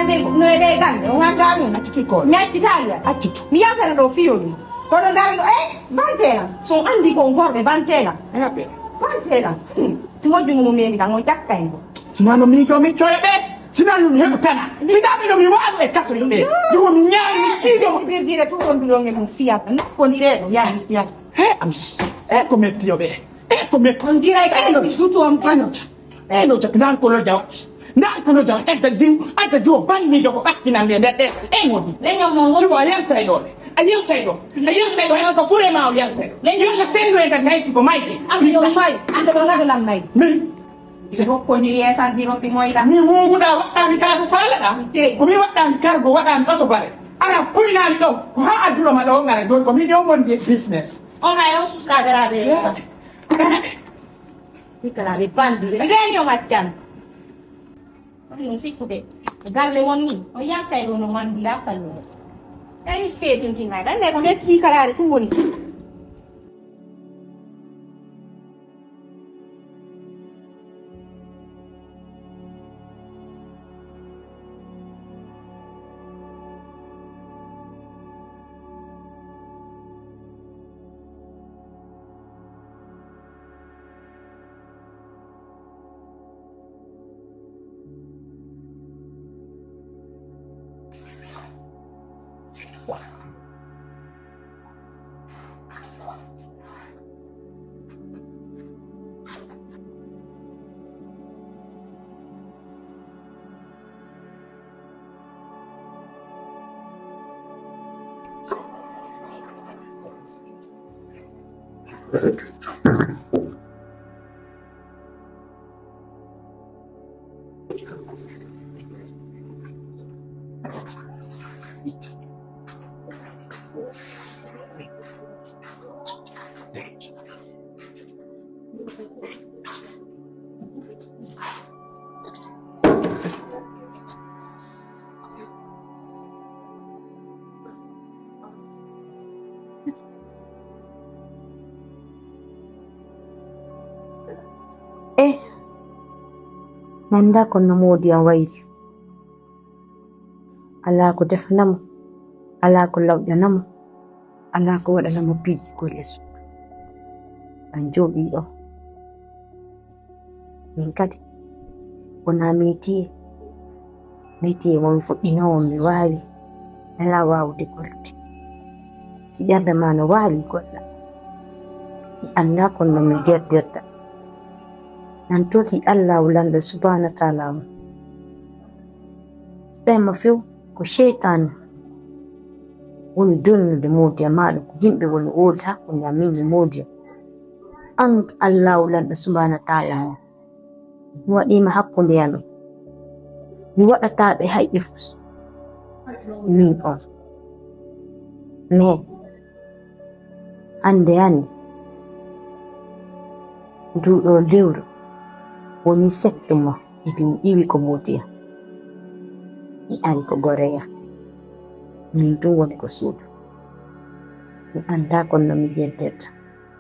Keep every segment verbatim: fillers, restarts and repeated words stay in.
No e ɗe gande, o nganndaa ɗum. Accitii ko. Mi accitaali. Accitu. Mi yaltana ɗo fiyo ɗum. Kono ndara ɗo, eh, banteelam. So anndi ko on gorɓe, banteelam. Eɓe. Banteelam. Hmm. Si moƴƴu mo meemi kam, on ƴakka en ko. Sinaa no miijo min coya ɓe, sinaa no mi heɓu tana. Sinaa mi no mi waalu e kaso yimɓe. Ɗum mi ñaari mi kiido. Birgire tu on ɗum e mum fiyata. Ko ndireeɗo, yaa mi fiyata. He, am. E ko mettiyo ɓe. E ko metti. On diray ko en ɗo sutu on pano. E no jak nan ko no jawat. Nan ko no jawat. Edda jiw, edda jiw ban mi jogo ɓakkinan nde nder ɗe. E ngoni. Leñol mon woni. Jiw a yaltay ɗo. A yaltay ɗo. A yaltay ɗo. Yan ko fure ma o yaltay. Leñol. Yan ko sendu en kan kaysi ko mayde. An yo may. An ko ngado lan may. Mi. Se ko ko ni yesan di robi moy la. Mi muguda waɗɗami kar ko fala da. Te. Ko mi waɗɗami kar ko waɗɗami oto bare. Ana kuynani ɗo. Ko ha adduɗo ma ɗo ngara ɗo ko mi ɗo mon business. On ay o suska dara de. Hikkalaaɓe bannduɓe, ɓe reño maccan. Ɗum sikkude, galle mon ni, o yaltay ɗo no manndiraa sallude. Ɗani feetintinay, ɗan ne ko nder hikkalaaɓe tun woni. Eh, mi anndaa ko no moodi am wayri. Alaa ko defana mo, alaa ko lawƴana mo, alaa ko waɗana mo piiji golle suudu. An jooɗii ɗo. Min kadi, wonaa metiye. Metiye mo mi fuɗɗinoowo, mi waawi, alaa waawude golle. Si ɓernde ma no waali golla, mi anndaa kono no mi gerdirta. Nan toki Allaahu Lanɗo Subhaanahu wa Taala mo. So tawi mo few ko seytaane woni dolnude moodi am, maa ɗum ko yimɓe woni wooda hakkunde am min e moodi am. An Allaahu Lanɗo Subhaanahu wa Taala mo. Mi waɗiima hakkunde amen. Mi waɗataa ɓe hay e fus. Min on. Mais, hannde hannde, nduu ɗoo lewru woni settu mo, e ɗum iwi ko moodi am. Mi ari ko Goreya. Min ɗum woni ko suudu. Mi anndaa kono no mi yeddirta.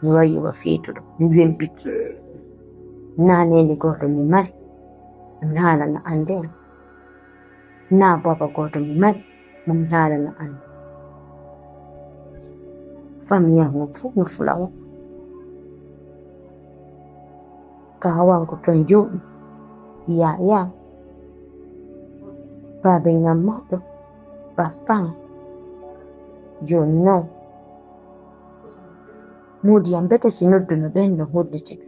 Mi wayi wa feetuɗo. Mi wemɓiki. Naa neene gooto mi mari. Mi haalana annde. Naa baaba gooto mi mari. Mo mi haalana annde. Famille am fof no fulawa. Kaawan ko toon jooɗi. Yaya. Baaben am mawɗo. Bappan. Jooni noon. Moodi am mbete si nodduno ɓen no holliti.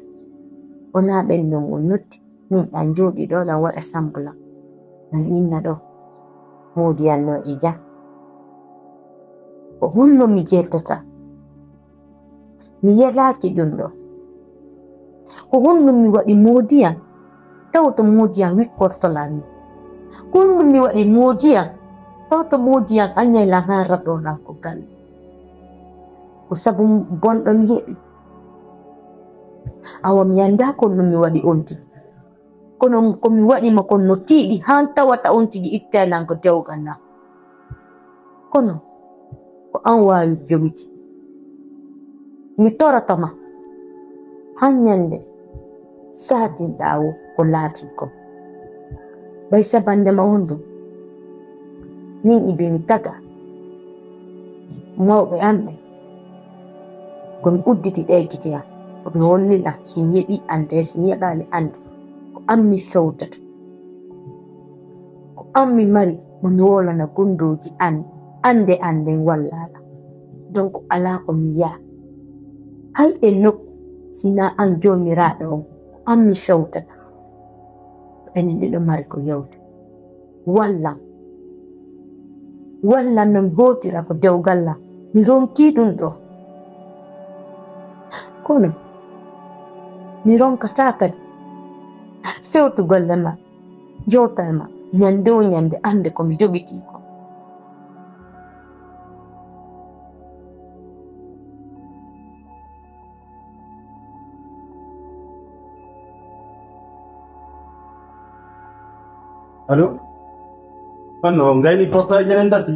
Wonaa ɓen non o noddi. Min ɗan jooɗi ɗo ɗan waɗa sambula. Ɗan inna ɗo. Moodi am no e jam. Ko honno mi jeddata? Mi yelaaki ɗum ɗo. Ko honno mi waɗi moodi am? Taw to moodi am wikkortolan mi. Ko honno mi waɗi moodi am? Taw to moodi am añay lan haa radolan ko galle. Ko sabu bonɗo mi heɓi. Awa mi anndaa ko honno mi waɗi on tigi. Kono ko mi waɗi mo kon no tiiɗi, han tawata on tigi ittay lan ko dewgal lan. Kono ko an waawi jogiti. Mi toroto ma, han ñande saatinɗaa wo ko laatii kon. Ɓay sabande ma on ɗum, Min ibe mi taga mawɓe an ɓe. Ko mi udditi ɗe gite am. Ko mi holli lan si mi yeɓi ande, si mi yeɓaali ande. Ko an mi fewtata. Ko an mi mari mo mi wolana gundooji an, ande an nden wallala. Donc alaa ko mi yaa. Hay e nokku, sinaa an joomiraaɗo on, ko an mi fewtata. Enen ɗiɗo mari ko yewte. Wallam. Wallam no mi hootira ko dewgal am. Mi ronkii ɗum ɗo. Kono mi ronkataa kadi fewtu golle ma, yewta e ma, ñande o ñande annde ko mi jogitii ko. Allo? Honno on ngayni portaji men dati?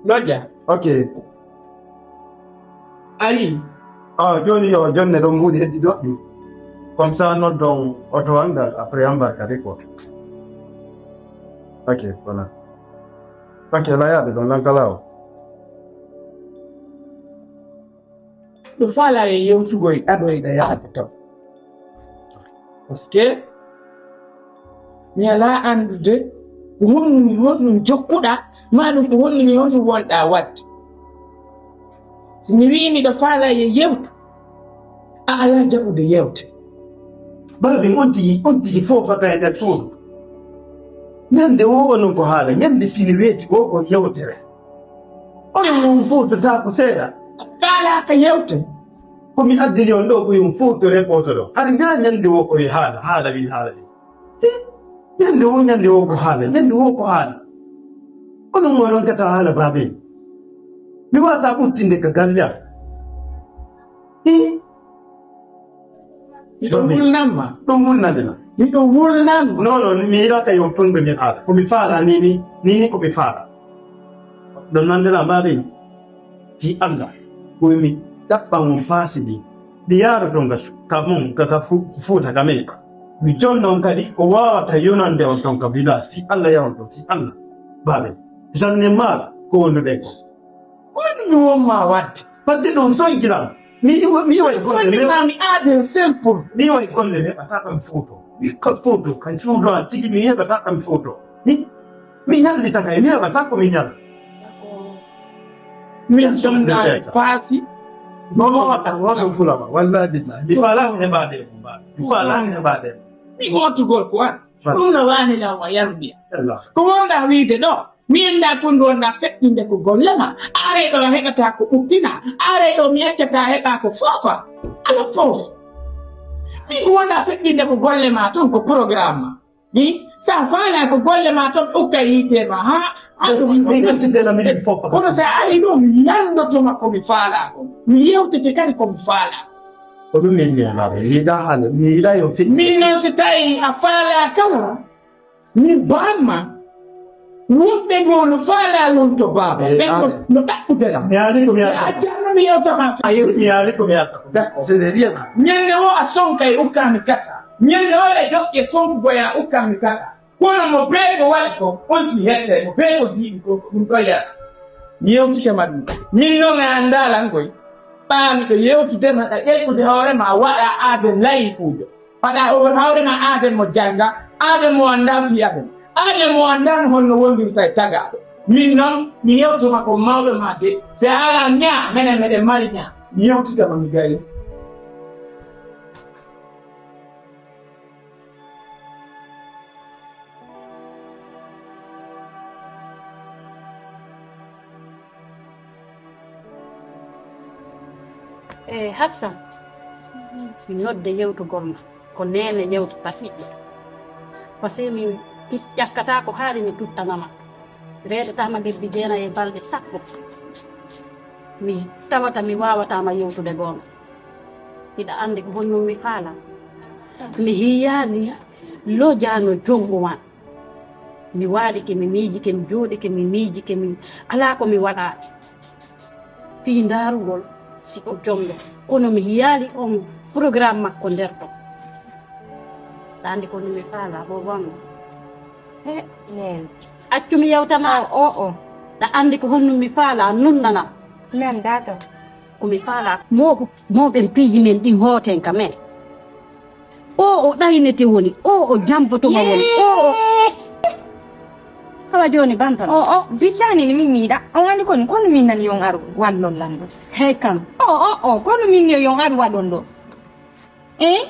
Loggia, Ok. Ali, Ah, joni yo jonne ɗon mbuɗi heddi doɗɗi. Comme ça noddon oto angal après embarqué de quoi. Ok, voilà. Ok, la yaade ɗon lankalawo. ɗo faalaa e yewtugol e ɗaɗoyɗa yaade ton. Parce que mi alaa anndude ko honɗum honɗum jokkuɗaa, maa ɗum ko honɗum e honɗum wonɗaa waɗde. Si mi wii miɗo faalaa e yewtu, a alaa jaɓude yewte. Baabi on tigi, on tigi fow fata e nder suudu. Ñande o onon ko haala, ñande fini weeti o ko yewtere. Onon on fowtotaako seeɗa. Faalaaka yewte. Ko mi addini on ɗo ko yo on fowtore ɓooto ɗo. Hari ngaa ñande o ko e haala, haala win haala ɗi. Ñande o ñande o ko haala, ñande o ko haala. Onon on ronkata haala baabe. Mi waata ɓuttinde ka galle am. Miɗo wulnanma. Ɗum wulnande ma. Miɗo wulnanma. Non, non, mi yiɗaka yo pongo mi haala. Ko mi faala ni ni, ni ni ko mi faala. Ɗum nande na mbaɗi. Fi Allah. Ko mi ɗaɓɓa on faasidi. Ɗi yaaro ton ka su- ka mon ka ka fu- fuuta ka men. Mi jonno on kadi ko waawata yonande on ton ka village. Fi Allah yawon ton, fi Allah. Baɓe. Janne maal ko wonduɗen ko. Ko ɗum mi wonma waɗde. Parce que ɗum sonkiram. Mi mi way golle mi Sonkiraa mi aaden simple. mi way golle mi heɓata kam foto. Mi ka foto kan suudo an tigi mi heɓata kam foto. Mi mi ñallita kay mi heɓata ko mi ñal. Min jonnaa e paasi. Goto goto fulama wallahi billahi. Mi faala ko heɓade mo ba. Mi faala ko heɓade mo. Mi mootugol ko an. Ɗum no waani law a yarbiya. Allah. Ko wonɗaa wiide ɗo, mi anndaa ko ndu wonɗaa feƴƴinde ko golle ma. Aaree ɗo a heɓataa ko ɓuttina. Aaree ɗo mi accataa heɓaa ko foofa. Ala fof. Min ko wonɗaa feƴƴinde ko golle ma toon ko programme ma. Ni, so a faalaa ko golle ma toon ukka yiite ma. Ha, ha, ɗum Min gantidela min fof. Kono so a ari ɗo mi lanndotoma ko mi faalaa ko. Mi yewtete kadi ko mi faalaa. Ko ɗum min ñaamaɓe mi yiɗa haala mi yiɗa yo feƴƴi. Min noon so tawi a faalaa kala, min baamma wonɓe ngo no faalaa lon to baaba. Ɓen ko no ɗaɓɓude lam. Mi ari ko mi A yaka. jamma mi yewtama so a yewti. Mi ari ko mi yaka. C'est de rien. Ñande o a sonka e ukkaami kata. Ñande o e joƴƴe sonkugoya ukkaami kata. Kono mo beego waɗi ko, on ɗi hette, mo beego jiiɗi ko, ko ɗum ɗo yara. Mi yewtike ma ɗum. Min noon a anndaa lan koy. Ɓaa miɗo yewtude ma, ɗa ƴeƴƴude hoore ma, waɗa aaden layifuujo. Paɗa o hoore ma aaden mo jannga, aaden mo anndaa fii aden. Aaden mo anndaa no honno wondirta e tagaaɗo. Min noon, mi yewtoma ko mawɓe ma de. Si a alaa ñaa, menen meɗen mari ñaa. Mi yewtita ma mi gayni. E Hafsa, mi nodde yewtugol ma ko neene yewtu tafiɗɗo. Parce que min ƴakkata ko haali mi tuttanama. Reeɗatama lebbi jeenayi e balɗe sappo. Mi tawata mi wawatama yewtude goonga. Hiɗa andi ko honno mi faala. Mi hiyani lojano jongu ma. Mi waalike, mi miijike, mi jooɗike, mi miijike, mi alaa ko mi waɗaaki fii ndaarugol si o jomɗo. Kono mi yiyaali on programme makko nder ɗo. Ɗaande ko mi faala ko wano. He, Neen, Accu mi yewtama. O, o, o. Ɗa andi ko honno mi faala, nunnana. Mi anndaa to. Ko mi faala. Mo, mo ɓen piiji men ɗin hooten ka men. O, o ɗaynete woni. O, o jambotoma woni. O, o. Awa jooni bantan. O, o, billahi ni min miiɗa. On andi koni, kono min nani yon aru wallon lan ɗo. Hey kan. O, o, o, kono min ni yon aru waɗon ɗo. Eh?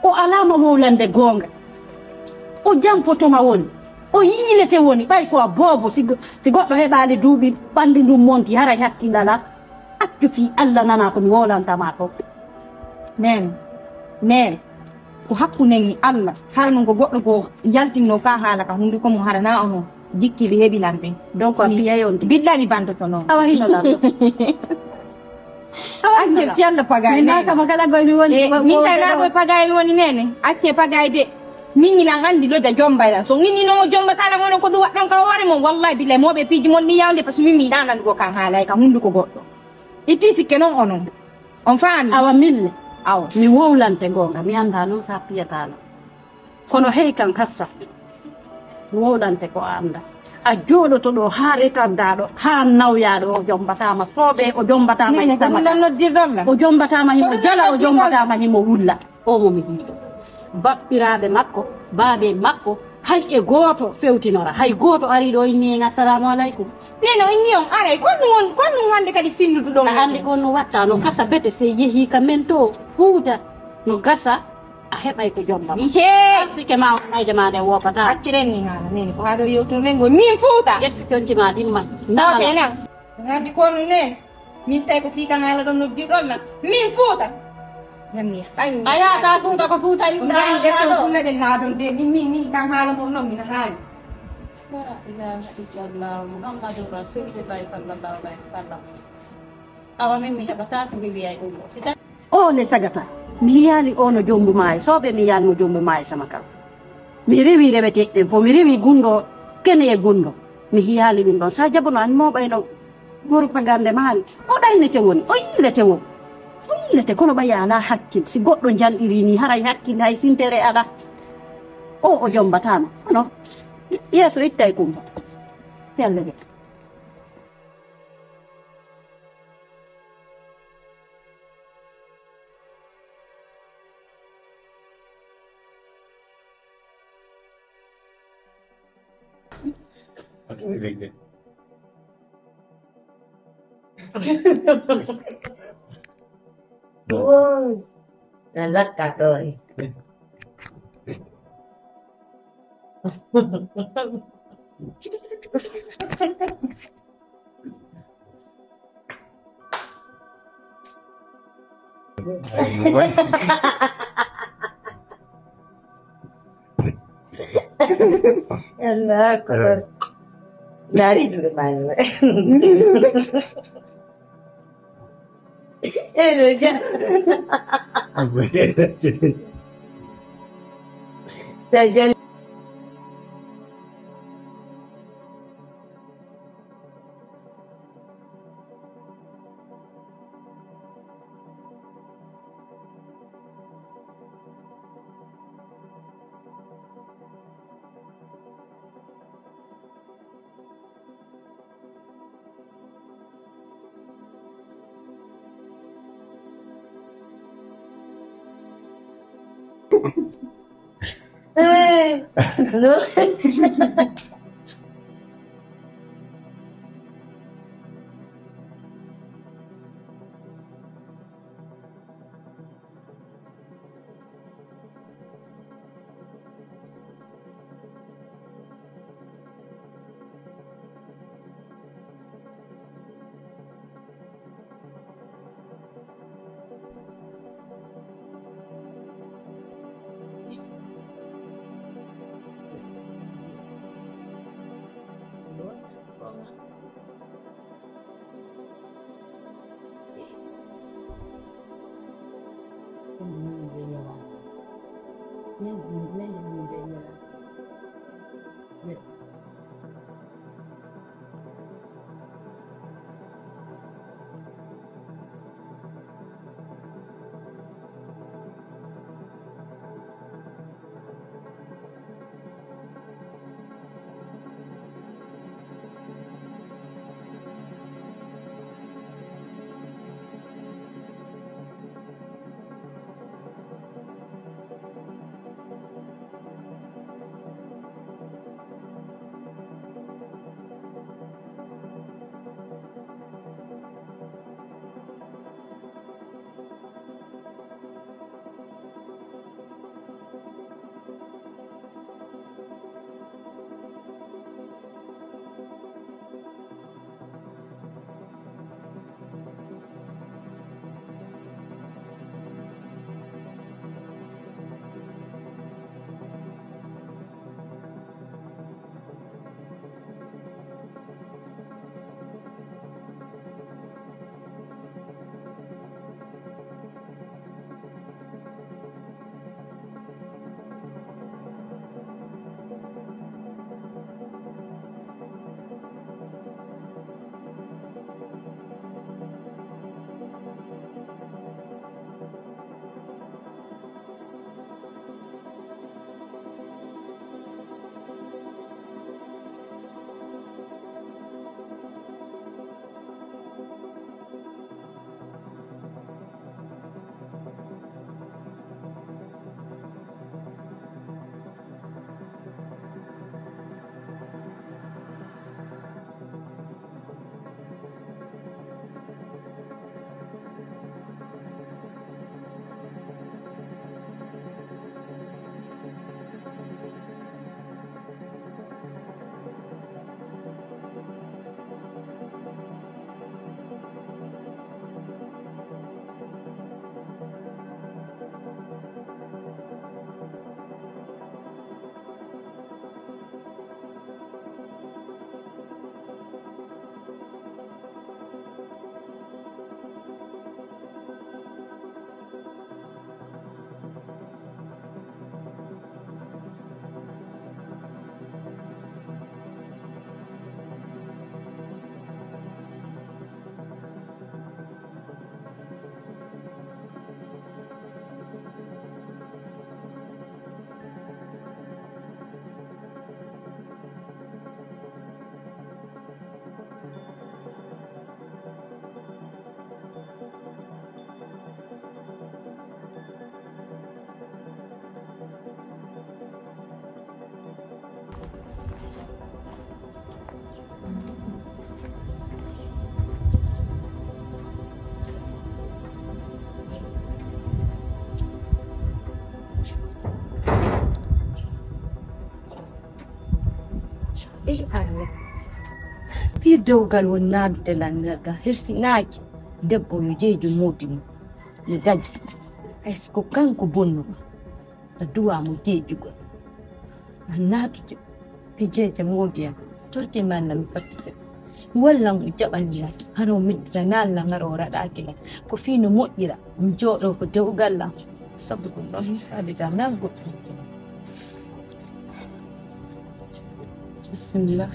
O alaa mo wowlande goonga. O janfotoma woni. O yiilete woni. Ɓay ko a boobo, si go-, si goɗɗo heɓaali duuɓi ɓanndu ndun monti, haray hakkil alaa. Accu fii Alla nana ko mi wowlantama ko. Neen, neen, ko hakkunden e Alla. Hara non ko goɗɗo goo yaltinno ka haala ka hunduko mum, hara na ono jikki ɓe heɓi lan ɓen. Donc, a piyay on tigi. Billani bandoto non. Awa hino lan. Acce fiyalla pagay. Min na kama kala goy mi woni. Eh, min kay na goy pagay mi woni nene. Acce pagay de. Min ina andi lo da jomba la. So min ino mo jomba kala wono ko duwa ɗon ka hoore mon. Wallahi billahi mo ɓe piiji mon ni yawnde parce que min mi ɗanan go kan haalay ka hunduko goɗɗo. Itti sikke non onon. On faami? Awa mille. Awa. Mi wowlante gonga. Mi anda non sa piyata lan. Kono hey kan kassa, wowlante ko a annda. A jooɗoto ɗo haa retardaaɗo, haa nawyaɗo, o jombatama. Soobe, o jombatama. Nene, himo ko ɗum sama. Lan noddirɗon lan? O jombatama himo jala, o jombatama himo wulla. O mo mi yiɗi. Bappiraaɓe makko, baabe makko, hay e gooto fewtinora, hay gooto ari ɗo inni en assalamu alaikum. Nene, o inni on aray, ko ɗum on, ko ɗum hannde kadi finnudu ɗon? A anndi ko no watta, no gasa bete sey yehi ka men to Fuuta, no gasa. A heɓay ko jomba ma. Hee! Arsike ma on mayde ma nde wopata. Accire ni haala nene ko haa ɗo yewtoɗen ngol. Min Fuuta. Ƴettu conci ma ɗimma. Ndaala. Nan. Ngandi kono nen. Min sey ko fii kan haala ɗon noddirɗon lan. Min Fuuta. Namni. A yaata Fuuta ko Fuuta yimɓe. Ngandi ɗo ɗo. Ɗum ɗen naadon de. Min, min, min kan haala mon non min haali. La ilaha illallah Muhammadur Rasulullah sallallahu alaihi wasallam. Awa min mi heɓata ko mi wiyay ɗum ɗo. Si tawi o ne sagata. Mi yiyaali o no jombu maayi. Sooɓe mi yiyaali mo jombu maayi sama kala. Mi rewi reweteeɗi ɗen fof. Mi rewi gunndo kene e gunndo. Mi yiyaali ɗum ɗon. Sa jabono an mo ɓayno propagande maani. O ɗaynete woni. O yillete woni. O yillete kono ɓayi alaa hakkil. Si goɗɗo janɗiri ni haray hakkil hay sintere alaa. O, o jombataama. Kono yeeso ittay kumba. Yalla ɓe. Woi, na lakka ɗo e. Allahu akbar. Dari dulu mana? Eh, lo ya. Tajal. Eh, no. Ey Allah, pii dewgal won naanude lan ngal, hersinaaki. Debbo no jeejo moodi mum, no daji. Est-ce que kanko bonnuma? A duwa mo jeejugol. A naatude e jeeja moodi am. Torke ma Allah mi fattite. Wallan o jaɓan lan. Hara o meddita naan lan, hara o raɗaaki lan. Ko fii no moƴƴira mi jooɗoo ko dewgal lan. Sabu ɗum ɗon mi faalida naan goɗɗum. Bismillah.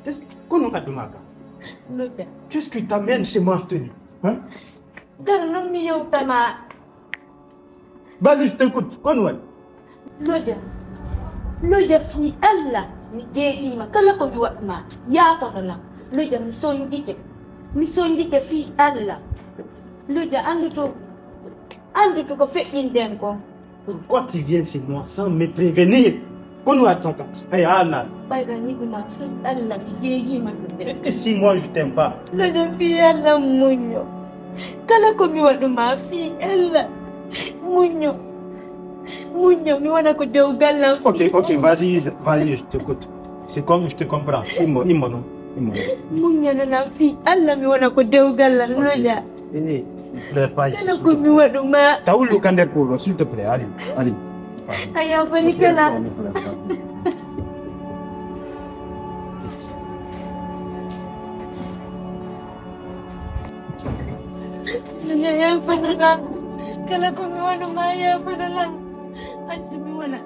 Qu'est-ce que, qu'est-ce que, qu'est-ce que tu t'amènes chez moi, tenue, hein? Gar non mi yewtama. Vas-y, je t'écoute. Ko honno waɗi? Loja. Loja, fii Allah, mi jeejiima. Kala ko mi waɗuma, yaafoto lan. Loja, mi sonjike. Mi sonjike fii Allah. Loja, anndu to, anndu to ko feƴƴinɗen kon. Pourquoi tu viens chez moi sans me prévenir? Ko honno waɗi tonton? Ay, Allah. Ɓayra mi yiɗuma fii Allah, mi jeejiima ɗum de. Et si moi je t'aime pas? Loja, fii Allah muñño. Kala ko mi waɗuma fii Allah. Muñño. Muñño, mi wona ko dewgal lan. Ok, ok, vas-y, vas-y, je t'écoute. C'est comme je te comprends. Immo, immo non. Immo non. Muñño non lan fii Allah, mi wona ko dewgal lan, Loja. Eh, pleure pas ici, s'il te plaît. Kala ko mi waɗuma. Taw Luka nder polo, s'il te plaît, allez, allez. A yaafani kala. Loja, yaafana lan. Kala ko mi waɗuma, yaafana lan. Accu mi wona.